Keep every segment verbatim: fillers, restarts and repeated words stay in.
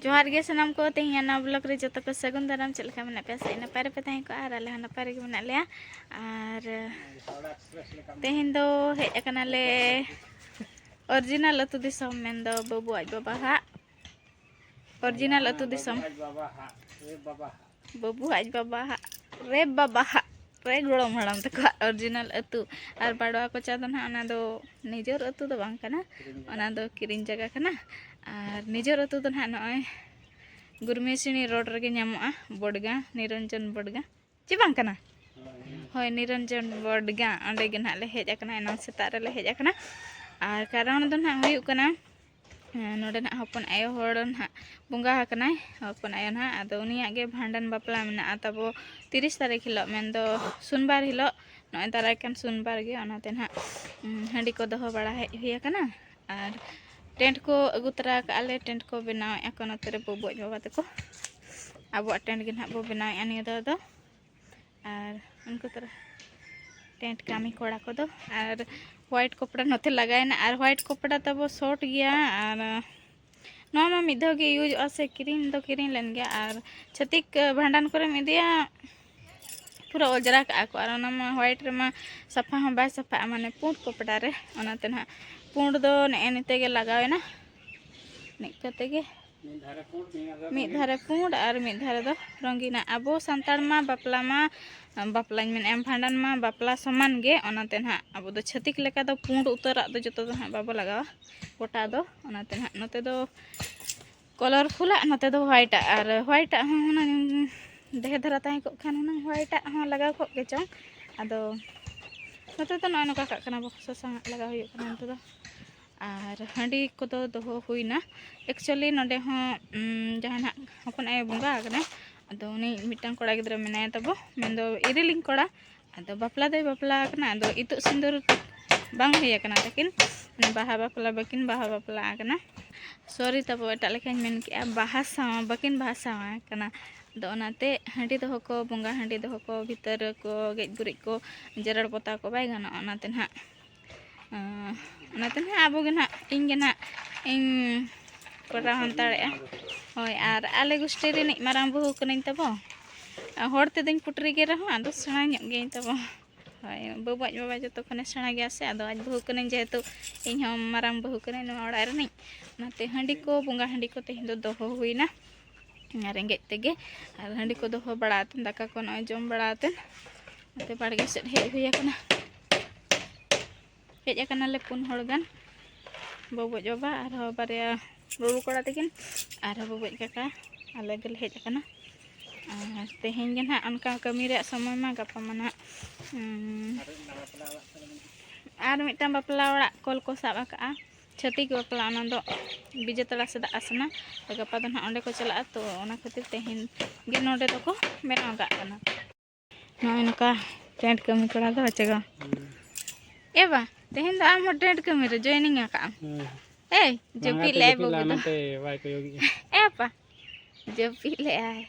ᱡᱚᱦᱟᱨ ᱜᱮ ᱥᱟᱱᱟᱢ ᱠᱚ, ᱛᱮᱦᱮᱧ ᱱᱟᱣᱟ ᱵᱞᱚᱜ ᱨᱮ ᱡᱚᱛᱚ ᱠᱚ ᱥᱟᱹᱜᱩᱱ ᱫᱟᱨᱟᱢ᱾ ᱪᱮᱫ ᱞᱮᱠᱟ ᱢᱮᱱᱟᱜ ᱯᱮᱭᱟ? ᱥᱮ ᱱᱟᱯᱟᱭ ᱨᱮᱯᱮ ᱛᱟᱦᱮᱸ ᱠᱚᱜᱼᱟ, ᱟᱨ ᱟᱞᱮ ᱦᱚᱸ ᱱᱟᱯᱟᱭ ᱨᱮᱜᱮ ᱢᱮᱱᱟᱜ ᱞᱮᱭᱟ᱾ ᱟᱨ ᱛᱮᱦᱮᱧ ᱫᱚ ᱦᱮᱡ ᱟᱠᱟᱱᱟᱞᱮ ᱚᱨᱤᱡᱤᱱᱟᱞ ᱟᱹᱛᱩ ᱫᱤᱥᱚᱢ, ᱢᱮᱱᱫᱚ ᱵᱟᱹᱵᱩ ᱟᱡ ᱵᱟᱵᱟ ᱦᱟᱜ ᱚᱨᱤᱡᱤᱱᱟᱞ ᱟᱹᱛᱩ ᱫᱤᱥᱚᱢ᱾ ᱵᱟᱹᱵᱩ ᱟᱡ ᱵᱟᱵᱟ ᱦᱟᱜ, ᱨᱮ ᱵᱟᱵᱟ ᱦᱟᱜ, ᱨᱮ ᱜᱚᱲᱚᱢ ᱦᱟᱲᱟᱢ ᱛᱟᱠᱚᱣᱟᱜ ᱚᱨᱤᱡᱤᱱᱟᱞ ᱟᱹᱛᱩ᱾ ᱟᱨ ᱵᱟᱲᱣᱟ ᱠᱚᱪᱟ ᱫᱚ ᱱᱟᱦᱟᱜ ᱚᱱᱟ ᱫᱚ ᱱᱤᱡᱮᱨ ᱟᱹᱛᱩ ᱫᱚ ᱵᱟᱝ ᱠᱟᱱᱟ, ᱚᱱᱟ ᱫᱚ ᱠᱤᱨᱤᱧ ᱡᱟᱭᱜᱟ ᱠᱟᱱᱟ᱾ ᱟᱨ ᱱᱤᱡᱮᱨ ᱟᱹᱛᱩ ᱫᱚ ᱱᱟᱦᱟᱜ ᱱᱚᱜᱼᱚᱭ ᱜᱩᱨᱢᱮᱥᱤᱱᱤ ᱨᱳᱰ ᱨᱮᱜᱮ ᱧᱟᱢᱚᱜᱼᱟ, ᱵᱚᱰᱜᱟ, ᱱᱤᱨᱚᱧᱡᱚᱱ ᱵᱚᱰᱜᱟ᱾ ᱪᱮ ᱵᱟᱝ ᱠᱟᱱᱟ? ᱦᱳᱭ, ᱱᱤᱨᱚᱧᱡᱚᱱ ᱵᱚᱰᱜᱟ, ᱚᱸᱰᱮ ᱜᱮ ᱱᱟᱦᱟᱜ ᱞᱮ ᱦᱮᱡ ᱟᱠᱟᱱᱟ, ᱮᱱᱟᱝ ᱥᱮᱛᱟᱜ ᱨᱮᱞᱮ ᱦᱮᱡ ᱟᱠᱟᱱᱟ᱾ ᱟᱨ ᱠᱟᱨᱚᱱ ᱫᱚ ᱱᱟᱦᱟᱜ ᱦᱩᱭᱩᱜ ᱠᱟᱱᱟ, ᱦᱮᱸ, ᱱᱚᱰᱮ ᱱᱟᱦᱟᱜ ᱦᱚᱯᱚᱱ ᱟᱭᱳ ᱦᱚᱲ ᱱᱟᱦᱟᱜ ᱵᱚᱸᱜᱟ ᱟᱠᱟᱱᱟᱭ, ᱦᱚᱯᱚᱱ ᱟᱭᱳ ᱱᱟᱦᱟᱜ᱾ ᱟᱫᱚ ᱩᱱᱤᱭᱟᱜ ᱜᱮ ᱵᱷᱟᱸᱰᱟᱱ ᱵᱟᱯᱞᱟ ᱢᱮᱱᱟᱜᱼᱟ ᱛᱟᱵᱚ ᱛᱤᱨᱤᱥ ᱛᱟᱹᱨᱤᱠᱷ ᱦᱤᱞᱳᱜ, ᱢᱮᱱᱫᱚ ᱥᱩᱱᱵᱟᱨ ᱦᱤᱞᱳᱜ, ᱱᱚᱜᱼᱚᱭ ᱫᱟᱨᱟᱭ ᱠᱟᱱ ᱥᱩᱱᱵᱟᱨ ᱜᱮ᱾ ᱚᱱᱟᱛᱮ ᱱᱟᱦᱟᱜ, ᱩᱢ, ᱦᱟᱺᱰᱤ ᱠᱚ ᱫᱚᱦᱚ ᱵᱟᱲᱟ ᱦᱮᱡ ᱦᱩᱭ ᱟᱠᱟᱱᱟ᱾ ᱟᱨ ᱴᱮᱱᱴ ᱠᱚ ᱟᱹᱜᱩ ᱛᱚᱨᱟ ᱟᱠᱟᱫᱼᱟ ᱞᱮ, ᱴᱮᱱᱴ ᱠᱚ ᱵᱮᱱᱟᱣᱮᱫᱼᱟ ᱠᱚ ᱱᱚᱛᱮ ᱨᱮ ᱵᱟᱹᱵᱩ ᱟᱡ ᱵᱟᱵᱟ ᱛᱟᱠᱚ᱾ ᱟᱵᱚᱣᱟᱜ ᱴᱮᱱᱴ ᱜᱮ ᱱᱟᱦᱟᱜ ᱵᱚ ᱵᱮᱱᱟᱣᱮᱫᱼᱟ ᱱᱤᱭᱟᱹ ᱫᱷᱟᱣ ᱫᱚ᱾ ᱟᱨ ᱩᱱᱠᱩ ᱛᱚᱨᱟ ᱴᱮᱱᱴ ᱠᱟᱹᱢᱤ ᱠᱚᱲᱟ ᱠᱚᱫᱚ᱾ ᱟᱨ ᱦᱳᱣᱟᱭᱤᱴ ᱠᱚᱯᱲᱟ ᱱᱚᱛᱮ ᱞᱟᱜᱟᱭᱮᱱᱟ, ᱟᱨ ᱦᱳᱣᱟᱭᱤᱴ ᱠᱚᱯᱲᱟ ᱛᱟᱵᱚ ᱥᱚᱨᱴ ᱜᱮᱭᱟ, ᱟᱨ ᱱᱚᱣᱟ ᱢᱟ ᱢᱤᱫ ᱫᱷᱟᱣ ᱜᱮ ᱤᱭᱩᱡᱚᱜᱼᱟ ᱥᱮ, ᱠᱤᱨᱤᱧ ᱫᱚ ᱠᱤᱨᱤᱧ ᱞᱮᱱ ᱜᱮᱭᱟ᱾ ᱟᱨ ᱪᱷᱟᱹᱛᱤᱠ ᱵᱷᱟᱸᱰᱟᱱ ᱠᱚᱨᱮᱢ ᱤᱫᱤᱭᱟ, ᱯᱩᱨᱟᱹ ᱚᱡᱽᱨᱟ ᱠᱟᱜᱼᱟ ᱠᱚ, ᱟᱨ ᱚᱱᱟ ᱢᱟ ᱦᱳᱣᱟᱭᱤᱴ ᱨᱮᱢᱟ ᱥᱟᱯᱷᱟ ᱦᱚᱸ ᱵᱟᱭ ᱥᱟᱯᱷᱟᱜᱼᱟ, ᱢᱟᱱᱮ ᱯᱩᱸᱰ ᱠᱚᱯᱲᱟ ᱨᱮ᱾ ᱚᱱᱟᱛᱮ ᱱᱟᱦᱟᱜ ᱯᱩᱸᱰ ᱫᱚ ᱱᱮᱜᱼᱮ ᱱᱤᱛᱮ ᱜᱮ ᱞᱟᱜᱟᱣᱮᱱᱟ, ᱱᱤᱝᱠᱟᱹ ᱛᱮᱜᱮ᱾ ᱢᱤᱫ ᱫᱷᱟᱨᱮ ᱯᱩᱸᱰ ᱟᱨ ᱢᱤᱫ ᱫᱷᱟᱨᱮ ᱫᱚ ᱨᱚᱝᱜᱤᱱᱟ᱾ ᱟᱵᱚ ᱥᱟᱱᱛᱟᱲ ᱢᱟ ᱵᱟᱯᱞᱟ ᱢᱟ, ᱵᱟᱯᱞᱟᱧ ᱢᱮᱱᱮᱫᱼᱟ, ᱵᱷᱟᱸᱰᱟᱱ ᱢᱟ ᱵᱟᱯᱞᱟ ᱥᱚᱢᱟᱱ ᱜᱮ᱾ ᱚᱱᱟᱛᱮ ᱱᱟᱦᱟᱜ ᱟᱵᱚ ᱫᱚ ᱪᱷᱟᱹᱛᱤᱠ ᱞᱮᱠᱟ ᱫᱚ ᱯᱩᱸᱰ ᱩᱛᱟᱹᱨᱟᱜ ᱫᱚ ᱡᱚᱛᱚ ᱫᱚ ᱱᱟᱦᱟᱜ ᱵᱟᱵᱚ ᱞᱟᱜᱟᱣᱟ, ᱜᱚᱴᱟ ᱫᱚ᱾ ᱚᱱᱟᱛᱮ ᱱᱟᱦᱟᱜ ᱱᱚᱛᱮ ᱫᱚ ᱠᱚᱞᱚᱨᱯᱷᱩᱞᱟᱜ, ᱱᱚᱛᱮ ᱫᱚ ᱦᱳᱣᱟᱭᱤᱴᱟᱜ᱾ ᱟᱨ ᱦᱳᱣᱟᱭᱤᱴᱟᱜ ᱦᱚᱸ ᱦᱩᱱᱟᱹᱝ ᱰᱷᱮᱨ ᱫᱷᱟᱨᱟ ᱛᱟᱦᱮᱸ ᱠᱚᱜ ᱠᱷᱟᱱ ᱦᱩᱱᱟᱹᱝ ᱦᱳᱣᱟᱭᱤᱴᱟᱜ ᱦᱚᱸ ᱞᱟᱜᱟᱣ ᱠᱚᱜ ᱜᱮᱪᱚᱝ᱾ ᱟᱫᱚ ᱱᱚᱛᱮ ᱫᱚ ᱱᱚᱜᱼᱚᱭ ᱱᱚᱝᱠᱟ ᱠᱟᱜ ᱠᱟᱱᱟ ᱵᱚ, ᱥᱟᱥᱟᱝᱟᱜ ᱞᱟᱜᱟᱣ ᱦᱩᱭᱩᱜ ᱠᱟᱱᱟ ᱱᱚᱛᱮ ᱫᱚ᱾ ᱟᱨ ᱦᱟᱺᱰᱤ ᱠᱚᱫᱚ ᱫᱚᱦᱚ ᱦᱩᱭᱱᱟ᱾ Actually ᱱᱚᱰᱮ ᱦᱚᱸ, ᱩᱢ, ᱡᱟᱦᱟᱸ ᱱᱟᱦᱟᱜ ᱦᱚᱯᱚᱱ ᱟᱭᱳ ᱵᱚᱸᱜᱟ ᱟᱠᱟᱱᱟᱭ, ᱟᱫᱚ ᱩᱱᱤ ᱢᱤᱫᱴᱟᱝ ᱠᱚᱲᱟ ᱜᱤᱫᱽᱨᱟᱹ ᱢᱮᱱᱟᱭᱟ ᱛᱟᱵᱚ, ᱢᱮᱱᱫᱚ ᱤᱨᱤᱞᱤᱧ ᱠᱚᱲᱟ᱾ ᱟᱫᱚ ᱵᱟᱯᱞᱟ ᱫᱚᱭ ᱵᱟᱯᱞᱟ ᱟᱠᱟᱱᱟ, ᱟᱫᱚ ᱤᱛᱩᱫ ᱥᱤᱸᱫᱩᱨ ᱵᱟᱝ ᱦᱩᱭ ᱟᱠᱟᱱᱟ ᱛᱟᱹᱠᱤᱱ, ᱢᱟᱱᱮ ᱵᱟᱦᱟ ᱵᱟᱯᱞᱟ ᱵᱟᱹᱠᱤᱱ ᱵᱟᱦᱟ ᱵᱟᱯᱞᱟ ᱟᱠᱟᱱᱟ᱾ Sorry ᱛᱟᱵᱚ, ᱮᱴᱟᱜ ᱞᱮᱠᱟᱧ ᱢᱮᱱ ᱠᱮᱜᱼᱟ, ᱵᱟᱦᱟ ᱥᱟᱶᱟ ᱵᱟᱹᱠᱤᱱ ᱵᱟᱦᱟ ᱥᱟᱶᱟ ᱟᱠᱟᱱᱟ᱾ ᱟᱫᱚ ᱚᱱᱟᱛᱮ ᱦᱟᱺᱰᱤ ᱫᱚᱦᱚ ᱠᱚ, ᱵᱚᱸᱜᱟ ᱦᱟᱺᱰᱤ ᱫᱚᱦᱚ ᱠᱚ, ᱵᱷᱤᱛᱟᱹᱨ ᱠᱚ, ᱜᱮᱡ ᱜᱩᱨᱤᱡ ᱠᱚ, ᱡᱮᱨᱮᱲ ᱯᱚᱛᱟᱣ ᱠᱚ ᱵᱟᱭ ᱜᱟᱱᱚᱜᱼᱟ᱾ ᱚᱱᱟᱛᱮ ᱱᱟᱦᱟᱜ, ᱟᱸ, ᱚᱱᱟᱛᱮ ᱱᱟᱦᱟᱜ ᱟᱵᱚ ᱜᱮ ᱱᱟᱦᱟᱜ, ᱤᱧ ᱜᱮ ᱱᱟᱦᱟᱜ, ᱤᱧ ᱠᱚᱨᱟᱣ ᱦᱟᱛᱟᱲᱮᱜᱼᱟ᱾ ᱦᱳᱭ, ᱟᱨ ᱟᱞᱮ ᱜᱩᱥᱴᱤ ᱨᱤᱱᱤᱡ ᱢᱟᱨᱟᱝ ᱵᱟᱹᱦᱩ ᱠᱟᱹᱱᱟᱹᱧ ᱛᱟᱵᱚ᱾ ᱦᱚᱲ ᱛᱮᱫᱚᱧ ᱯᱩᱴᱨᱤ ᱜᱮ ᱨᱮᱦᱚᱸ, ᱟᱫᱚ ᱥᱮᱬᱟ ᱧᱚᱜ ᱜᱤᱭᱟᱹᱧ ᱛᱟᱵᱚ᱾ ᱦᱳᱭ, ᱵᱟᱹᱵᱩ ᱟᱡ ᱵᱟᱵᱟ ᱡᱚᱛᱚ ᱠᱷᱚᱱᱮ ᱥᱮᱬᱟ ᱜᱮᱭᱟ ᱥᱮ, ᱟᱫᱚ ᱟᱡ ᱵᱟᱹᱦᱩ ᱠᱟᱹᱱᱟᱹᱧ, ᱡᱮᱦᱮᱛᱩ ᱤᱧ ᱦᱚᱸ ᱢᱟᱨᱟᱝ ᱵᱟᱹᱦᱩ ᱠᱟᱹᱱᱟᱹᱧ ᱱᱚᱣᱟ ᱚᱲᱟᱜ ᱨᱤᱱᱤᱡ, ᱚᱱᱟᱛᱮ ᱦᱟᱺᱰᱤ ᱠᱚ, ᱵᱚᱸᱜᱟ ᱦᱟᱺᱰᱤ ᱠᱚ ᱛᱮᱦᱮᱧ ᱫᱚ ᱫᱚᱦᱚ ᱦᱩᱭᱱᱟ᱾ ᱟᱨ ᱨᱮᱸᱜᱮᱡ ᱛᱮᱜᱮ, ᱟᱨ ᱦᱟᱺᱰᱤ ᱠᱚ ᱫᱚᱦᱚ ᱵᱟᱲᱟ ᱟᱛᱮᱱ, ᱫᱟᱠᱟ ᱠᱚ ᱱᱚᱜᱼᱚᱭ ᱡᱚᱢ ᱵᱟᱲᱟ ᱟᱛᱮᱱ, ᱱᱚᱛᱮ ᱵᱟᱲᱜᱮ ᱥᱮᱫ ᱦᱮᱡ ᱦᱩᱭ ᱟᱠᱟᱱᱟ᱾ ᱦᱮᱡ ᱟᱠᱟᱱᱟᱞᱮ ᱯᱩᱱ ᱦᱚᱲ ᱜᱟᱱ, ᱵᱟᱹᱵᱩ ᱟᱡ ᱵᱟᱵᱟ, ᱟᱨᱦᱚᱸ ᱵᱟᱨᱭᱟ ᱵᱟᱹᱵᱩ ᱠᱚᱲᱟ ᱛᱟᱹᱠᱤᱱ, ᱟᱨᱦᱚᱸ ᱵᱟᱹᱵᱩ ᱟᱡ ᱠᱟᱠᱟ, ᱟᱞᱮ ᱜᱮᱞᱮ ᱦᱮᱡ ᱟᱠᱟᱱᱟ᱾ ᱟᱨ ᱛᱮᱦᱮᱧ ᱜᱮ ᱱᱟᱦᱟᱜ ᱚᱱᱠᱟ ᱠᱟᱹᱢᱤ ᱨᱮᱭᱟᱜ ᱥᱚᱢᱚᱭ ᱢᱟ, ᱜᱟᱯᱟ ᱢᱟ ᱱᱟᱦᱟᱜ, ᱩᱸ, ᱟᱨ ᱢᱤᱫᱴᱟᱝ ᱵᱟᱯᱞᱟ ᱚᱲᱟᱜ ᱠᱚᱞ ᱠᱚ ᱥᱟᱵ ᱟᱠᱟᱫᱼᱟ, ᱪᱷᱟᱹᱛᱤᱠ ᱵᱟᱯᱞᱟ, ᱚᱱᱟ ᱫᱚ ᱵᱤᱡᱮᱛᱟᱲᱟ ᱥᱮᱫ ᱟᱥᱱᱟ᱾ ᱜᱟᱯᱟ ᱫᱚ ᱱᱟᱦᱟᱜ ᱚᱸᱰᱮ ᱠᱚ ᱪᱟᱞᱟᱜᱼᱟ, ᱛᱚ ᱚᱱᱟ ᱠᱷᱟᱹᱛᱤᱨ ᱛᱮᱦᱮᱧ ᱜᱮ ᱱᱚᱰᱮ ᱫᱚᱠᱚ ᱵᱮᱱᱟᱣ ᱠᱟᱜ ᱠᱟᱱᱟ᱾ ᱱᱚᱜᱼᱚᱭ ᱱᱚᱝᱠᱟ ᱴᱮᱱᱴ ᱠᱟᱹᱢᱤ ᱠᱚᱲᱟ ᱫᱚ ᱦᱚᱪᱚ ᱜᱚ᱾ ᱮ ᱵᱟ, ᱛᱮᱦᱮᱧ ᱫᱚ ᱟᱢ ᱦᱚᱸ ᱴᱮᱱᱴ ᱠᱟᱹᱢᱤ ᱨᱮ ᱡᱚᱭᱮᱱᱤᱝ ᱟᱠᱟᱫ ᱟᱢ? ᱦᱮᱸ᱾ ᱮᱭ, ᱡᱟᱹᱯᱤᱫ ᱞᱮᱜᱼᱟᱭ ᱵᱟᱹᱵᱩ ᱫᱚ᱾ ᱱᱟᱛᱮ ᱵᱟᱭ ᱠᱚᱭᱚᱜᱮᱜᱼᱟ᱾ ᱮ ᱵᱟ, ᱡᱟᱹᱯᱤᱫ ᱞᱮᱜᱼᱟᱭ᱾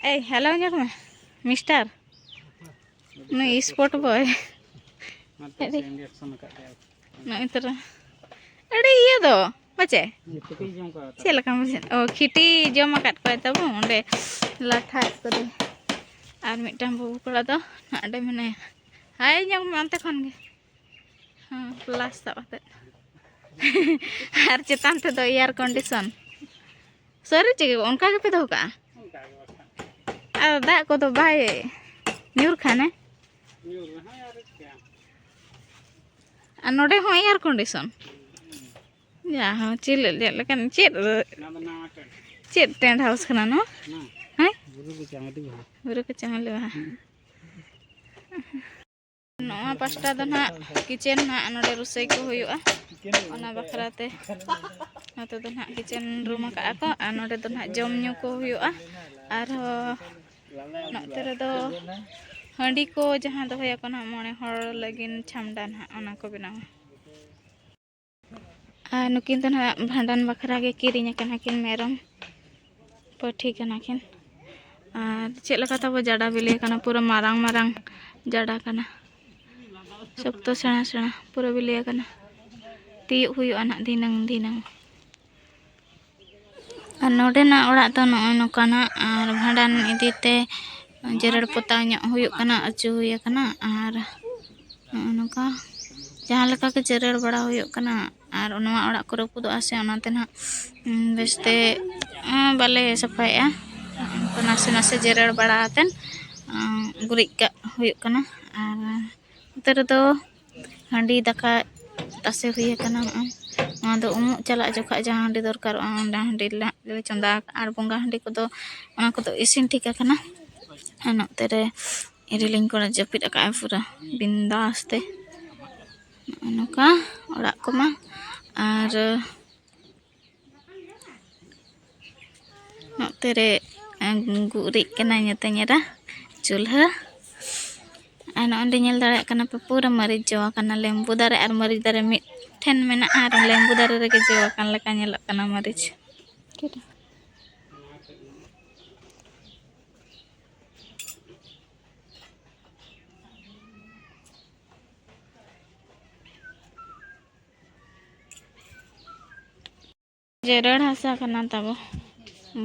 ᱮᱭ, ᱦᱮᱞᱳ ᱧᱚᱜ ᱢᱮ, ᱢᱤᱥᱴᱟᱨ᱾ ᱱᱩᱭ ᱥᱯᱳᱨᱴ ᱵᱚᱭ᱾ ᱱᱚᱛᱮ ᱥᱮ ᱤᱧᱡᱮᱠᱥᱚᱱ ᱟᱠᱟᱫ ᱜᱮᱭᱟ᱾ ᱱᱚᱜᱼᱚᱭ ᱛᱚᱨᱟ᱾ ᱟᱹᱰᱤ ᱤᱭᱟᱹ ᱫᱚ, ᱯᱟᱪᱮ? ᱪᱮᱫ ᱞᱮᱠᱟᱢ ᱵᱩᱡᱷᱟᱹᱣ? ᱚ, ᱠᱷᱤᱴᱤ ᱡᱚᱢ ᱟᱠᱟᱫ ᱠᱚᱣᱟᱭ ᱛᱟᱵᱚ ᱚᱸᱰᱮ ᱞᱟᱴᱷᱟ ᱮᱫ ᱠᱚᱫᱚ᱾ ᱟᱨ ᱢᱤᱫᱴᱟᱝ ᱵᱟᱹᱵᱩ ᱠᱚᱲᱟ ᱫᱚ ᱦᱟᱸᱰᱮ ᱢᱮᱱᱟᱭᱟ᱾ ᱦᱟᱭ ᱧᱚᱜ ᱢᱮ ᱚᱱᱛᱮ ᱠᱷᱚᱱ ᱜᱮ᱾ ᱦᱮᱸ, ᱯᱞᱟᱥ ᱥᱟᱵ ᱟᱛᱮᱫ᱾ ᱟᱨ ᱪᱮᱛᱟᱱ ᱛᱮᱫᱚ ᱮᱭᱟᱨ ᱠᱚᱱᱰᱤᱥᱚᱱ᱾ ᱥᱟᱹᱨᱤ ᱪᱮᱫ ᱚᱱᱠᱟ ᱜᱮᱯᱮ ᱫᱚᱦᱚ ᱠᱟᱜᱼᱟ? ᱟᱨ ᱫᱟᱜ ᱠᱚᱫᱚ ᱵᱟᱭ ᱧᱩᱨ ᱠᱷᱟᱱᱮ? ᱟᱨ ᱱᱚᱰᱮ ᱦᱚᱸ ᱮᱭᱟᱨ ᱠᱚᱱᱰᱤᱥᱚᱱ᱾ ᱡᱟᱦᱟᱸ ᱪᱮᱫ ᱞᱮᱠᱟᱱ ᱪᱮᱫ, ᱪᱮᱫ ᱴᱮᱱᱴ ᱦᱟᱣᱩᱥ ᱠᱟᱱᱟ ᱱᱚᱣᱟ? ᱦᱮᱸ? ᱵᱩᱨᱩ ᱠᱚᱪᱟ ᱟᱹᱰᱤ ᱵᱷᱟᱹᱜᱤ᱾ ᱵᱩᱨᱩ ᱠᱚᱪᱟ ᱢᱟᱞᱮ ᱵᱟᱦᱟ᱾ ᱱᱚᱣᱟ ᱯᱟᱥᱴᱟ ᱫᱚ ᱱᱟᱦᱟᱜ ᱠᱤᱪᱮᱱ ᱱᱟᱦᱟᱜ, ᱱᱚᱰᱮ ᱨᱳᱥᱮᱭ ᱠᱚ ᱦᱩᱭᱩᱜᱼᱟ, ᱚᱱᱟ ᱵᱟᱠᱷᱨᱟ ᱛᱮ᱾ ᱱᱚᱛᱮ ᱫᱚ ᱱᱟᱦᱟᱜ ᱠᱤᱪᱮᱱ ᱨᱩᱢ ᱟᱠᱟᱫᱼᱟ ᱠᱚ, ᱟᱨ ᱱᱚᱰᱮ ᱫᱚ ᱱᱟᱦᱟᱜ ᱡᱚᱢ ᱧᱩ ᱠᱚ ᱦᱩᱭᱩᱜᱼᱟ᱾ ᱟᱨᱦᱚᱸ ᱱᱚᱛᱮ ᱨᱮᱫᱚ ᱦᱟᱺᱰᱤ ᱠᱚ ᱡᱟᱦᱟᱸ ᱫᱚᱦᱚᱭᱟᱠᱚ ᱱᱟᱦᱟᱜ ᱢᱚᱬᱮ ᱦᱚᱲ ᱞᱟᱹᱜᱤᱫ ᱪᱷᱟᱢᱰᱟ ᱱᱟᱦᱟᱜ, ᱚᱱᱟ ᱠᱚ ᱵᱮᱱᱟᱣᱟ᱾ ᱟᱨ ᱱᱩᱠᱤᱱ ᱫᱚ ᱱᱟᱦᱟᱜ ᱵᱷᱟᱸᱰᱟᱱ ᱵᱟᱠᱷᱨᱟ ᱜᱮ ᱠᱤᱨᱤᱧ ᱟᱠᱟᱱᱟ ᱠᱤᱱ ᱢᱮᱨᱚᱢ, ᱯᱟᱹᱴᱷᱤ ᱠᱟᱱᱟ ᱠᱤᱱ᱾ ᱟᱨ ᱪᱮᱫ ᱞᱮᱠᱟ ᱛᱟᱵᱚ ᱡᱟᱰᱟ ᱵᱤᱞᱤ ᱟᱠᱟᱱᱟ, ᱯᱩᱨᱟᱹ ᱢᱟᱨᱟᱝ ᱢᱟᱨᱟᱝ ᱡᱟᱰᱟ ᱠᱟᱱᱟ, ᱥᱚᱠᱛᱚ ᱥᱮᱬᱟ ᱥᱮᱬᱟ ᱯᱩᱨᱟᱹ ᱵᱤᱞᱤ ᱟᱠᱟᱱᱟ᱾ ᱛᱤᱭᱳᱜ ᱦᱩᱭᱩᱜᱼᱟ ᱱᱟᱦᱟᱜ ᱫᱷᱤᱱᱟᱹᱝ ᱫᱷᱤᱱᱟᱹᱝ᱾ ᱟᱨ ᱱᱚᱰᱮᱱᱟᱜ ᱚᱲᱟᱜ ᱫᱚ ᱱᱚᱜᱼᱚᱭ ᱱᱚᱝᱠᱟᱱᱟᱜ, ᱟᱨ ᱵᱷᱟᱸᱰᱟᱱ ᱤᱫᱤ ᱛᱮ ᱡᱮᱨᱮᱲ ᱯᱚᱛᱟᱣ ᱧᱚᱜ ᱦᱩᱭᱩᱜ ᱠᱟᱱᱟ, ᱟᱹᱪᱩ ᱦᱩᱭ ᱟᱠᱟᱱᱟ᱾ ᱟᱨ ᱱᱚᱜᱼᱚᱭ ᱱᱚᱝᱠᱟ ᱡᱟᱦᱟᱸ ᱞᱮᱠᱟ ᱜᱮ ᱡᱮᱨᱮᱲ ᱵᱟᱲᱟ ᱦᱩᱭᱩᱜ ᱠᱟᱱᱟ᱾ ᱟᱨ ᱱᱚᱣᱟ ᱚᱲᱟᱜ ᱠᱚ ᱨᱟᱹᱯᱩᱫᱚᱜᱼᱟ ᱥᱮ, ᱚᱱᱟᱛᱮ ᱱᱟᱦᱟᱜ, ᱩᱸ, ᱵᱮᱥᱛᱮ, ᱩᱸ, ᱵᱟᱞᱮ ᱥᱟᱯᱷᱟᱭᱮᱫᱼᱟ᱾ ᱱᱟᱥᱮ ᱱᱟᱥᱮ ᱡᱮᱨᱮᱲ ᱵᱟᱲᱟ ᱟᱛᱮᱱ, ᱩᱸ, ᱜᱩᱨᱤᱡ ᱠᱟᱜ ᱦᱩᱭᱩᱜ ᱠᱟᱱᱟ᱾ ᱟᱨ ᱱᱚᱛᱮ ᱨᱮᱫᱚ ᱦᱟᱺᱰᱤ ᱫᱟᱠᱟ ᱛᱟᱥᱮ ᱦᱩᱭ ᱟᱠᱟᱱᱟ᱾ ᱱᱚᱜᱼᱚᱭ ᱱᱚᱣᱟ ᱫᱚ ᱩᱢᱩᱜ ᱪᱟᱞᱟᱜ ᱡᱚᱠᱷᱟᱜ ᱡᱟᱦᱟᱸ ᱦᱟᱺᱰᱤ ᱫᱚᱨᱠᱟᱨᱚᱜᱼᱟ, ᱚᱸᱰᱮ ᱦᱟᱺᱰᱤ ᱞᱮ, ᱞᱮ ᱪᱚᱸᱫᱟ ᱟᱠᱟᱫᱼᱟ᱾ ᱟᱨ ᱵᱚᱸᱜᱟ ᱦᱟᱺᱰᱤ ᱠᱚᱫᱚ, ᱚᱱᱟ ᱠᱚᱫᱚ ᱤᱥᱤᱱ ᱴᱷᱤᱠ ᱟᱠᱟᱱᱟ᱾ ᱟᱨ ᱱᱚᱛᱮ ᱨᱮ ᱤᱨᱤᱞᱤᱧ ᱠᱚᱲᱟ ᱡᱟᱹᱯᱤᱫ ᱟᱠᱟᱫᱼᱟᱭ ᱯᱩᱨᱟᱹ ᱵᱤᱱᱫᱟᱥ ᱛᱮ᱾ ᱱᱚᱜᱼᱚ ᱱᱚᱝᱠᱟ ᱚᱲᱟᱜ ᱠᱚᱢᱟ᱾ ᱟᱨ ᱱᱚᱛᱮ ᱨᱮ, ᱮᱸ, ᱜᱩᱨᱤᱡ ᱠᱟᱱᱟᱭ ᱧᱮᱛᱮᱧ ᱮᱨᱟ ᱪᱩᱞᱦᱟᱹ᱾ ᱟᱨ ᱱᱚᱜᱼᱚᱸᱰᱮ ᱧᱮᱞ ᱫᱟᱲᱮᱭᱟᱜ ᱠᱟᱱᱟ ᱯᱮ, ᱯᱩᱨᱟᱹ ᱢᱟᱹᱨᱤᱪ ᱡᱚ ᱟᱠᱟᱱᱟ᱾ ᱞᱮᱢᱵᱩ ᱫᱟᱨᱮ ᱟᱨ ᱢᱟᱹᱨᱤᱪ ᱫᱟᱨᱮ ᱢᱤᱫ ᱴᱷᱮᱱ ᱢᱮᱱᱟᱜᱼᱟ, ᱟᱨ ᱞᱮᱢᱵᱩ ᱫᱟᱨᱮ ᱨᱮᱜᱮ ᱡᱚ ᱟᱠᱟᱱ ᱞᱮᱠᱟ ᱧᱮᱞᱚᱜ ᱠᱟᱱᱟ ᱢᱟᱹᱨᱤᱪ᱾ ᱡᱮᱨᱮᱲ ᱦᱟᱥᱟ ᱠᱟᱱᱟ ᱛᱟᱵᱚ᱾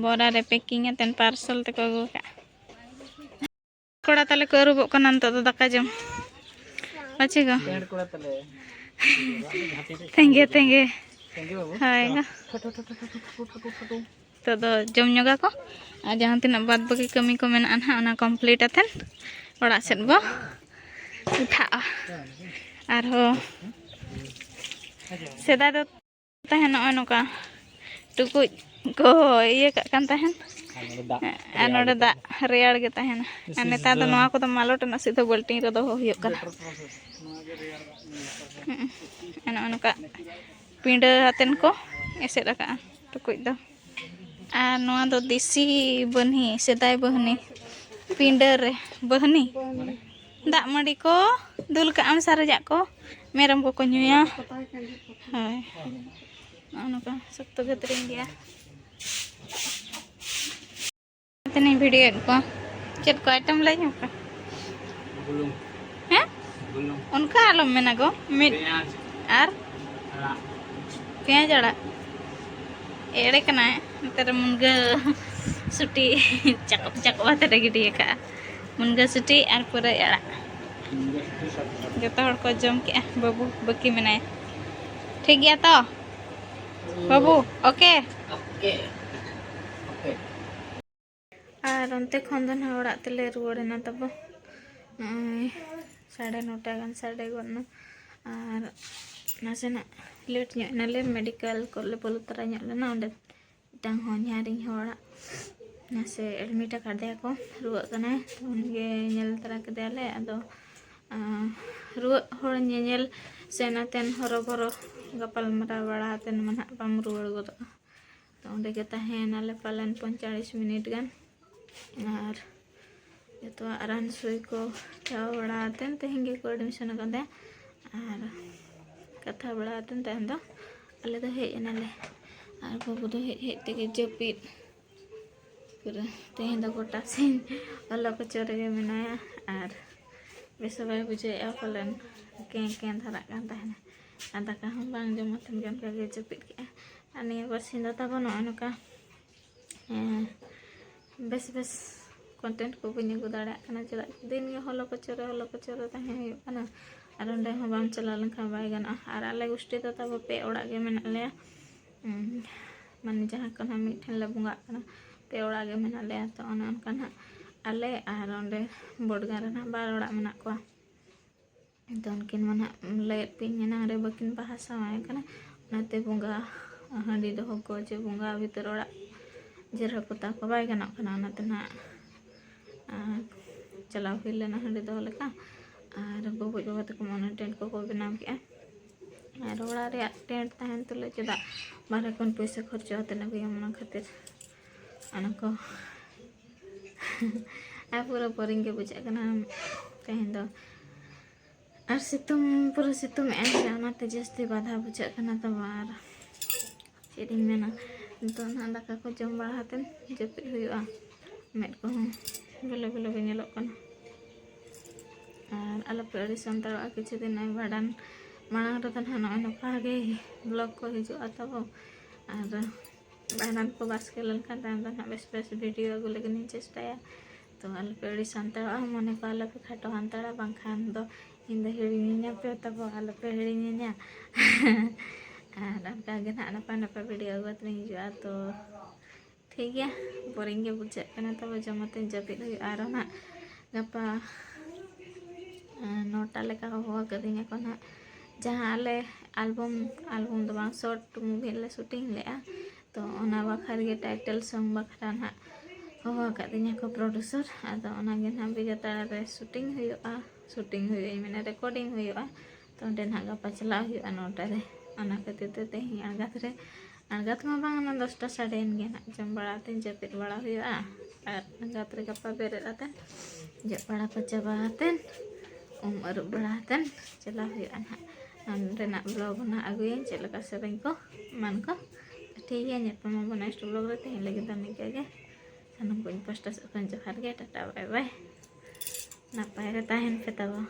ᱵᱚᱨᱟ ᱨᱮ packing ᱟᱛᱮᱱ parcel ᱛᱮᱠᱚ ᱟᱹᱜᱩ ᱠᱟᱜᱼᱟ᱾ ᱠᱚᱲᱟ ᱛᱟᱞᱮ ᱠᱚ ᱟᱹᱨᱩᱵᱚᱜ ᱠᱟᱱᱟ ᱱᱤᱛᱚᱜ ᱫᱚ ᱫᱟᱠᱟ ᱡᱚᱢ᱾ ᱵᱟᱪᱮ ᱜᱚ? ᱯᱮᱸᱰ ᱠᱚᱲᱟ ᱛᱟᱞᱮ᱾ ᱛᱮᱸᱜᱮ, ᱛᱮᱸᱜᱮ᱾ ᱛᱮᱸᱜᱮ ᱵᱟᱹᱵᱩ᱾ ᱦᱳᱭ ᱜᱚ᱾ ᱴᱷᱩ, ᱴᱷᱩ, ᱴᱷᱩ, ᱴᱷᱩ᱾ ᱱᱤᱛᱚᱜ ᱫᱚ ᱡᱚᱢ ᱧᱚᱜᱟ ᱠᱚ᱾ ᱟᱨ ᱡᱟᱦᱟᱸ ᱛᱤᱱᱟᱹᱜ ᱵᱟᱫ ᱵᱟᱹᱠᱤ ᱠᱟᱹᱢᱤ ᱠᱚ ᱢᱮᱱᱟᱜᱼᱟ ᱱᱟᱦᱟᱜ, ᱚᱱᱟ complete ᱟᱛᱮᱱ ᱚᱲᱟᱜ ᱥᱮᱫ ᱵᱚ ᱩᱴᱷᱟᱜᱼᱟ᱾ ᱟᱨᱦᱚᱸ ᱥᱮᱫᱟᱭ ᱫᱚ ᱛᱟᱦᱮᱱ ᱱᱚᱜᱼᱚᱭ ᱱᱚᱝᱠᱟ ᱴᱩᱠᱩᱡ ᱠᱚ ᱤᱭᱟᱹ ᱠᱟᱜ ᱠᱟᱱ ᱛᱟᱦᱮᱱ᱾ ᱟᱨ ᱱᱚᱰᱮ ᱫᱟᱜ ᱟᱨ ᱱᱚᱰᱮ ᱨᱮᱭᱟᱲ ᱫᱟᱜ ᱜᱮ ᱛᱟᱦᱮᱱᱟ᱾ ᱨᱮᱭᱟᱲ ᱜᱮ ᱛᱟᱦᱮᱱᱟ᱾ ᱟᱨ ᱱᱮᱛᱟᱨ ᱫᱚ ᱱᱚᱣᱟ ᱠᱚᱫᱚ ᱢᱟᱞᱚᱴ ᱨᱮᱱᱟᱜ ᱥᱤᱫᱷᱟᱹ ᱵᱟᱹᱞᱴᱤᱱ ᱨᱮ ᱫᱚᱦᱚ ᱦᱩᱭᱩᱜ ᱠᱟᱱᱟ᱾ ᱦᱩᱸ᱾ ᱟᱨ ᱱᱚᱜᱼᱚ ᱱᱚᱝᱠᱟ ᱯᱤᱸᱰᱟᱹ ᱟᱛᱮᱱ ᱠᱚ ᱮᱥᱮᱫ ᱟᱠᱟᱜᱼᱟ ᱴᱩᱠᱩᱡ ᱫᱚ᱾ ᱟᱨ ᱱᱚᱣᱟ ᱫᱚ ᱫᱮᱥᱤ ᱵᱟᱹᱱᱦᱤ, ᱥᱮᱫᱟᱭ ᱵᱟᱹᱦᱱᱤ, ᱯᱤᱸᱰᱟᱹ ᱨᱮ ᱵᱟᱹᱦᱱᱤ᱾ ᱫᱟᱜ ᱢᱟᱹᱰᱤ ᱠᱚ ᱫᱩᱞ ᱠᱟᱜᱼᱟᱢ, ᱥᱟᱨᱮᱡᱟᱜ ᱠᱚ ᱢᱮᱨᱚᱢ ᱠᱚᱠᱚ ᱧᱩᱭᱟ᱾ ᱦᱳᱭ, ᱱᱚᱜᱼᱚ ᱱᱚᱝᱠᱟ ᱥᱚᱠᱛᱚ ᱜᱮ ᱛᱮᱨᱮᱧ ᱜᱮᱭᱟ᱾ ᱛᱤᱱᱟᱹᱧ video ᱮᱫ ᱠᱚᱣᱟ᱾ ᱪᱮᱫ ᱠᱚ item ᱞᱟᱹᱭ ᱧᱚᱜ ᱯᱮ? ᱵᱩᱞᱩᱝ᱾ ᱦᱮᱸ? ᱵᱩᱞᱩᱝ᱾ ᱚᱱᱠᱟ ᱟᱞᱚᱢ ᱢᱮᱱᱟ ᱜᱚ᱾ ᱢᱤᱫ ᱯᱮᱸᱭᱟᱡᱽ᱾ ᱟᱨ? ᱟᱲᱟᱜ᱾ ᱯᱮᱸᱭᱟᱡᱽ ᱟᱲᱟᱜ᱾ ᱮᱲᱮ ᱠᱟᱱᱟᱭ᱾ ᱱᱚᱛᱮ ᱨᱮ ᱢᱩᱱᱜᱟᱹ ᱥᱩᱴᱤ ᱪᱟᱠᱚᱯ ᱪᱟᱠᱚᱯ ᱟᱛᱮ ᱨᱮ ᱜᱤᱰᱤ ᱟᱠᱟᱫᱼᱟ᱾ ᱢᱩᱱᱜᱟᱹ ᱥᱩᱴᱤ ᱟᱨ ᱯᱩᱨᱟᱹᱭ ᱟᱲᱟᱜ᱾ ᱡᱚᱛᱚ ᱦᱚᱲ ᱠᱚ ᱡᱚᱢ ᱠᱮᱜᱼᱟ, ᱵᱟᱹᱵᱩ ᱵᱟᱹᱠᱤ ᱢᱮᱱᱟᱭᱟ᱾ ᱴᱷᱤᱠ ᱜᱮᱭᱟ ᱛᱚ ᱵᱟᱹᱵᱩ? ᱳᱠᱮ᱾ ᱳᱠᱮ᱾ ᱳᱠᱮ᱾ ᱟᱨ ᱚᱱᱛᱮ ᱠᱷᱚᱱ ᱫᱚ ᱱᱟᱦᱟᱜ ᱚᱲᱟᱜ ᱛᱮᱞᱮ ᱨᱩᱣᱟᱹᱲ ᱮᱱᱟ ᱛᱟᱵᱚ᱾ ᱱᱚᱜᱼᱚᱭ ᱥᱟᱲᱮ ᱱᱚᱴᱟ ᱜᱟᱱ ᱥᱟᱰᱮ ᱜᱚᱫ ᱮᱱᱟ᱾ ᱟᱨ ᱱᱟᱥᱮᱱᱟᱜ ᱞᱮᱴ ᱧᱚᱜ ᱮᱱᱟᱞᱮ, ᱢᱮᱰᱤᱠᱮᱞ ᱠᱚᱨᱮ ᱞᱮ ᱵᱚᱞᱚ ᱛᱚᱨᱟ ᱧᱚᱜ ᱞᱮᱱᱟ᱾ ᱚᱸᱰᱮ ᱢᱤᱫᱴᱟᱝ ᱦᱚᱧᱦᱟᱨᱤᱧ ᱦᱚᱲᱟᱜ ᱱᱟᱥᱮ ᱮᱰᱢᱤᱴ ᱟᱠᱟᱫᱮᱭᱟ ᱠᱚ, ᱨᱩᱣᱟᱹᱜ ᱠᱟᱱᱟᱭ᱾ ᱛᱚ ᱩᱱᱤᱜᱮ ᱧᱮᱞ ᱛᱟᱨᱟ ᱠᱮᱫᱮᱭᱟᱞᱮ᱾ ᱟᱫᱚ ᱟᱸ, ᱨᱩᱣᱟᱹᱜ ᱦᱚᱲ ᱧᱮᱧᱮᱞ ᱥᱮᱱ ᱟᱛᱮᱱ ᱦᱚᱨᱚᱵᱚᱨᱚ ᱜᱟᱯᱟᱞ ᱢᱟᱨᱟᱣ ᱵᱟᱲᱟ ᱟᱛᱮᱱ ᱢᱟ ᱱᱟᱦᱟᱜ ᱵᱟᱢ ᱨᱩᱣᱟᱹᱲ ᱜᱚᱫᱚᱜᱼᱟ᱾ ᱛᱚ ᱚᱸᱰᱮ ᱜᱮ ᱛᱟᱦᱮᱸᱭᱮᱱᱟᱞᱮ ᱯᱟᱞᱮᱱ ᱯᱚᱧᱪᱟᱲᱤᱥ ᱢᱤᱱᱤᱴ ᱜᱟᱱ᱾ ᱟᱨ ᱡᱚᱛᱚᱣᱟᱜ ᱨᱟᱱ ᱥᱩᱭ ᱠᱚ ᱪᱟᱵᱟ ᱵᱟᱲᱟ ᱟᱛᱮᱱ ᱛᱮᱦᱮᱧ ᱜᱮᱠᱚ ᱮᱰᱢᱤᱥᱚᱱ ᱟᱠᱟᱫᱮᱭᱟ᱾ ᱟᱨ ᱠᱟᱛᱷᱟ ᱵᱟᱲᱟ ᱟᱛᱮᱱ ᱛᱟᱭᱚᱢ ᱫᱚ ᱟᱞᱮ ᱫᱚ ᱦᱮᱡ ᱮᱱᱟᱞᱮ᱾ ᱟᱨ ᱵᱟᱹᱵᱩ ᱫᱚ ᱦᱮᱡ ᱦᱮᱡ ᱛᱮᱜᱮ ᱡᱟᱹᱯᱤᱫ᱾ ᱯᱩᱨᱟᱹ ᱛᱮᱦᱮᱧ ᱫᱚ ᱜᱚᱴᱟ ᱥᱤᱧ ᱚᱞᱚᱜ ᱠᱚᱪᱚ ᱨᱮᱜᱮ ᱢᱮᱱᱟᱭᱟ᱾ ᱟᱨ ᱵᱮᱥ ᱦᱚᱸ ᱵᱟᱭ ᱵᱩᱡᱷᱟᱹᱣᱮᱫᱼᱟ ᱯᱟᱞᱮᱱ, ᱠᱮᱸ ᱠᱮᱸ ᱫᱷᱟᱨᱟᱜ ᱠᱟᱱ ᱛᱟᱦᱮᱱᱟ᱾ ᱟᱨ ᱫᱟᱠᱟ ᱦᱚᱸ ᱵᱟᱝ ᱡᱚᱢ ᱟᱛᱮᱱ ᱜᱮ ᱚᱱᱠᱟ ᱜᱮ ᱡᱟᱹᱯᱤᱫ ᱠᱮᱜᱼᱟ᱾ ᱟᱨ ᱱᱤᱭᱟᱹ ᱵᱟᱨᱥᱤᱧ ᱫᱚ ᱛᱟᱵᱚ ᱱᱚᱜᱼᱚᱭ ᱱᱚᱝᱠᱟ, ᱦᱮᱸ, ᱵᱮᱥ ᱵᱮᱥ ᱠᱚᱱᱴᱮᱱᱴ ᱠᱚ ᱵᱟᱹᱧ ᱟᱹᱜᱩ ᱫᱟᱲᱮᱭᱟᱜ ᱠᱟᱱᱟ, ᱪᱮᱫᱟᱜ ᱫᱤᱱ ᱜᱮ ᱦᱚᱞᱚ ᱠᱚᱪᱚ ᱨᱮ, ᱦᱚᱞᱚ ᱠᱚᱪᱚ ᱨᱮ ᱛᱟᱦᱮᱸ ᱦᱩᱭᱩᱜ ᱠᱟᱱᱟ᱾ ᱟᱨ ᱚᱸᱰᱮ ᱦᱚᱸ ᱵᱟᱢ ᱪᱟᱞᱟᱣ ᱞᱮᱱᱠᱷᱟᱱ ᱵᱟᱭ ᱜᱟᱱᱚᱜᱼᱟ᱾ ᱟᱨ ᱟᱞᱮ ᱜᱩᱥᱴᱤ ᱫᱚ ᱛᱟᱵᱚ ᱯᱮ ᱚᱲᱟᱜ ᱜᱮ ᱢᱮᱱᱟᱜ ᱞᱮᱭᱟ᱾ ᱩᱸ, ᱢᱟᱱᱮ ᱡᱟᱦᱟᱸ ᱠᱚ ᱱᱟᱦᱟᱜ ᱢᱤᱫ ᱴᱷᱮᱱ ᱞᱮ ᱵᱚᱸᱜᱟᱜ ᱠᱟᱱᱟ, ᱯᱮ ᱚᱲᱟᱜ ᱜᱮ ᱢᱮᱱᱟᱜ ᱞᱮᱭᱟ᱾ ᱛᱚ ᱚᱱᱮ ᱚᱱᱠᱟ ᱱᱟᱦᱟᱜ ᱟᱞᱮ ᱟᱨ ᱚᱸᱰᱮ ᱵᱚᱰᱜᱟᱸ ᱨᱮ ᱱᱟᱦᱟᱜ ᱵᱟᱨ ᱚᱲᱟᱜ ᱢᱮᱱᱟᱜ ᱠᱚᱣᱟ᱾ ᱛᱚ ᱩᱱᱠᱤᱱ ᱢᱟ ᱱᱟᱦᱟᱜ ᱞᱟᱹᱭᱮᱫ ᱯᱮᱭᱟᱹᱧ ᱮᱱᱟᱝ ᱨᱮ ᱵᱟᱹᱠᱤᱱ ᱵᱟᱦᱟ ᱥᱟᱶᱟᱭ ᱠᱟᱱᱟ, ᱚᱱᱟᱛᱮ ᱵᱚᱸᱜᱟ ᱦᱟᱺᱰᱤ ᱫᱚᱦᱚ ᱠᱚ ᱪᱮ ᱵᱚᱸᱜᱟ ᱵᱷᱤᱛᱟᱹᱨ ᱚᱲᱟᱜ ᱡᱮᱨᱮᱲ ᱯᱚᱛᱟᱣ ᱠᱚ ᱵᱟᱭ ᱜᱟᱱᱚᱜ ᱠᱟᱱᱟ᱾ ᱚᱱᱟᱛᱮ ᱱᱟᱦᱟᱜ, ᱟᱨ ᱪᱟᱞᱟᱣ ᱦᱩᱭ ᱞᱮᱱᱟ ᱦᱟᱺᱰᱤ ᱫᱚᱦᱚ ᱞᱮᱠᱟ᱾ ᱟᱨ ᱵᱟᱹᱵᱩᱡ ᱵᱟᱵᱟ ᱛᱟᱠᱚ ᱢᱟ ᱚᱱᱟ ᱴᱮᱱᱴ ᱠᱚᱠᱚ ᱵᱮᱱᱟᱣ ᱠᱮᱜᱼᱟ᱾ ᱟᱨ ᱚᱲᱟᱜ ᱨᱮᱭᱟᱜ ᱴᱮᱱᱴ ᱛᱟᱦᱮᱱ ᱛᱩᱞᱩᱡ ᱪᱮᱫᱟᱜ ᱵᱟᱦᱨᱮ ᱠᱷᱚᱱ ᱯᱩᱭᱥᱟᱹ ᱠᱷᱚᱨᱪᱟ ᱠᱟᱛᱮ ᱟᱹᱜᱩᱭᱟᱢ? ᱚᱱᱟ ᱠᱷᱟᱹᱛᱤᱨ ᱚᱱᱟ ᱠᱚ ᱟᱨ ᱯᱩᱨᱟᱹ ᱵᱳᱨᱤᱝ ᱜᱮ ᱵᱩᱡᱷᱟᱹᱜ ᱠᱟᱱᱟ ᱛᱮᱦᱮᱧ ᱫᱚ᱾ ᱟᱨ ᱥᱤᱛᱩᱝ, ᱯᱩᱨᱟᱹ ᱥᱤᱛᱩᱝ ᱮᱜᱼᱟᱭ ᱥᱮ, ᱚᱱᱟᱛᱮ ᱡᱟᱹᱥᱛᱤ ᱵᱟᱫᱷᱟ ᱵᱩᱡᱷᱟᱹᱜ ᱠᱟᱱᱟ ᱛᱟᱵᱚ᱾ ᱟᱨ ᱪᱮᱫ ᱤᱧ ᱢᱮᱱᱟ, ᱱᱤᱛᱚᱜ ᱱᱟᱦᱟᱜ ᱫᱟᱠᱟ ᱠᱚ ᱡᱚᱢ ᱵᱟᱲᱟ ᱠᱟᱛᱮᱫ ᱡᱟᱹᱯᱤᱫ ᱦᱩᱭᱩᱜᱼᱟ᱾ ᱢᱮᱫ ᱠᱚᱦᱚᱸ ᱵᱮᱞᱮ ᱵᱮᱞᱮ ᱜᱮ ᱧᱮᱞᱚᱜ ᱠᱟᱱᱟ᱾ ᱟᱨ ᱟᱞᱚᱯᱮ ᱟᱹᱲᱤᱥ ᱥᱟᱱᱛᱟᱲᱚᱜᱼᱟ, ᱠᱤᱪᱷᱩ ᱫᱤᱱ ᱱᱚᱜᱼᱚᱭ ᱵᱷᱟᱸᱰᱟᱱ ᱢᱟᱲᱟᱝ ᱨᱮᱫᱚ ᱱᱟᱦᱟᱜ ᱱᱚᱜᱼᱚᱭ ᱱᱚᱝᱠᱟ ᱜᱮ ᱵᱞᱚᱜ ᱠᱚ ᱦᱤᱡᱩᱜᱼᱟ ᱛᱟᱵᱚ᱾ ᱟᱨ ᱵᱷᱟᱸᱰᱟᱱ ᱠᱚ ᱵᱟᱥᱠᱮ ᱞᱮᱱᱠᱷᱟᱱ ᱛᱟᱭᱚᱢ ᱫᱚ ᱱᱟᱦᱟᱜ ᱵᱮᱥ ᱵᱮᱥ ᱵᱷᱤᱰᱤᱭᱳ ᱟᱹᱜᱩ ᱞᱟᱹᱜᱤᱫ ᱤᱧ ᱪᱮᱥᱴᱟᱭᱟ᱾ ᱛᱚ ᱟᱞᱚᱯᱮ ᱟᱹᱲᱤᱥ ᱦᱟᱱᱛᱟᱲᱚᱜᱼᱟ, ᱢᱚᱱᱮ ᱠᱚ ᱟᱞᱚᱯᱮ ᱠᱷᱟᱴᱚ ᱦᱟᱱᱛᱟᱲᱟ, ᱵᱟᱝᱠᱷᱟᱱ ᱫᱚ ᱤᱧ ᱫᱚ ᱦᱤᱲᱤᱧᱤᱧᱟ ᱯᱮ ᱛᱟᱵᱚ, ᱟᱞᱚᱯᱮ ᱦᱤᱲᱤᱧᱤᱧᱟ᱾ ᱟᱨ ᱚᱱᱠᱟ ᱜᱮ ᱱᱟᱦᱟᱜ ᱱᱟᱯᱟᱭ ᱱᱟᱯᱟᱭ ᱵᱷᱤᱰᱤᱭᱳ ᱟᱹᱜᱩ ᱠᱟᱛᱮᱧ ᱦᱤᱡᱩᱜᱼᱟ᱾ ᱛᱚ ᱴᱷᱤᱠ ᱜᱮᱭᱟ, ᱵᱳᱨᱤᱝ ᱜᱮ ᱵᱩᱡᱷᱟᱹᱜ ᱠᱟᱱᱟ, ᱛᱚᱵᱮ ᱡᱚᱢ ᱟᱛᱮᱧ ᱡᱟᱹᱯᱤᱫ ᱦᱩᱭᱩᱜᱼᱟ᱾ ᱟᱨᱚ ᱱᱟᱦᱟᱜ ᱜᱟᱯᱟ ᱱᱚᱴᱟ ᱞᱮᱠᱟ ᱦᱚᱦᱚ ᱟᱠᱟᱫᱤᱧᱟ ᱠᱚ ᱱᱟᱦᱟᱜ, ᱡᱟᱦᱟᱸ ᱟᱞᱮ ᱟᱞᱵᱟᱢ, ᱟᱞᱵᱟᱢ ᱫᱚ ᱵᱟᱝ, ᱥᱚᱨᱴ ᱢᱩᱵᱷᱤ ᱞᱮ ᱥᱩᱴᱤᱝ ᱞᱮᱫᱼᱟ᱾ ᱛᱚ ᱚᱱᱟ ᱵᱟᱠᱷᱨᱟ ᱜᱮ, ᱴᱟᱭᱴᱮᱞ ᱥᱚᱝ ᱵᱟᱠᱷᱨᱟ ᱱᱟᱦᱟᱜ ᱦᱚᱦᱚ ᱟᱠᱟᱫᱤᱧᱟ ᱠᱚ ᱯᱨᱚᱰᱩᱥᱟᱨ᱾ ᱟᱫᱚ ᱚᱱᱟᱜᱮ ᱱᱟᱦᱟᱜ ᱵᱤᱡᱚᱭ ᱛᱟᱲᱟ ᱨᱮ ᱥᱩᱴᱤᱝ ᱦᱩᱭᱩᱜᱼᱟ, ᱥᱩᱴᱤᱝ ᱦᱩᱭᱩᱜᱼᱟ, ᱤᱧ ᱢᱮᱱᱟ ᱨᱮᱠᱚᱨᱰᱤᱝ ᱦᱩᱭᱩᱜᱼᱟ᱾ ᱛᱚ ᱚᱸᱰᱮ ᱱᱟᱦᱟᱜ ᱜᱟᱯᱟ ᱪᱟᱞᱟᱜ ᱦᱩᱭᱩᱜᱼᱟ ᱱᱚᱴᱟ ᱨᱮ᱾ ᱚᱱᱟ ᱠᱷᱟᱹᱛᱤᱨ ᱛᱮ ᱛᱮᱦᱮᱧ ᱟᱬᱜᱟᱛ ᱨᱮ, ᱟᱬᱜᱟᱛ ᱢᱟ ᱵᱟᱝ, ᱚᱱᱟ ᱫᱚᱥᱴᱟ ᱥᱟᱰᱮᱭᱮᱱ ᱜᱮᱭᱟ ᱱᱟᱦᱟᱜ, ᱡᱚᱢ ᱵᱟᱲᱟ ᱠᱟᱛᱮ ᱡᱟᱹᱯᱤᱫ ᱵᱟᱲᱟ ᱦᱩᱭᱩᱜᱼᱟ᱾ ᱟᱨ ᱟᱬᱜᱟᱛ ᱨᱮ ᱜᱟᱯᱟ ᱵᱮᱨᱮᱫ ᱠᱟᱛᱮ ᱡᱚᱜ ᱵᱟᱲᱟ ᱠᱚ ᱪᱟᱵᱟ ᱠᱟᱛᱮ ᱩᱢ ᱟᱹᱨᱩᱵ ᱵᱟᱲᱟ ᱠᱟᱛᱮ ᱪᱟᱞᱟᱣ ᱦᱩᱭᱩᱜᱼᱟ ᱱᱟᱦᱟᱜ᱾ ᱱᱚᱸᱰᱮᱱᱟᱜ ᱵᱞᱚᱜᱽ ᱱᱟᱦᱟᱜ ᱟᱹᱜᱩᱭᱟᱹᱧ, ᱪᱮᱫ ᱞᱮᱠᱟ ᱥᱮᱨᱮᱧ ᱠᱚ ᱮᱢᱟᱱ ᱠᱚ᱾ ᱴᱷᱤᱠ ᱜᱮᱭᱟ, ᱧᱟᱯᱟᱢ ᱟᱵᱚᱱ ᱱᱮᱠᱥᱴ ᱵᱞᱚᱜᱽ ᱨᱮ᱾ ᱛᱮᱦᱮᱧ ᱞᱟᱹᱜᱤᱫ ᱫᱚ ᱱᱤᱝᱠᱟᱹ ᱜᱮ᱾ ᱥᱟᱱᱟᱢ ᱠᱚᱧ ᱯᱟᱥᱴᱟ ᱥᱮᱫ ᱠᱷᱚᱱ ᱡᱚᱦᱟᱨ ᱜᱮ, ᱴᱟᱴᱟ ᱵᱟᱭ ᱵᱟᱭ, ᱱᱟᱯᱟᱭ ᱨᱮ ᱛᱟᱦᱮᱱ ᱯᱮ ᱛᱟᱵᱚ᱾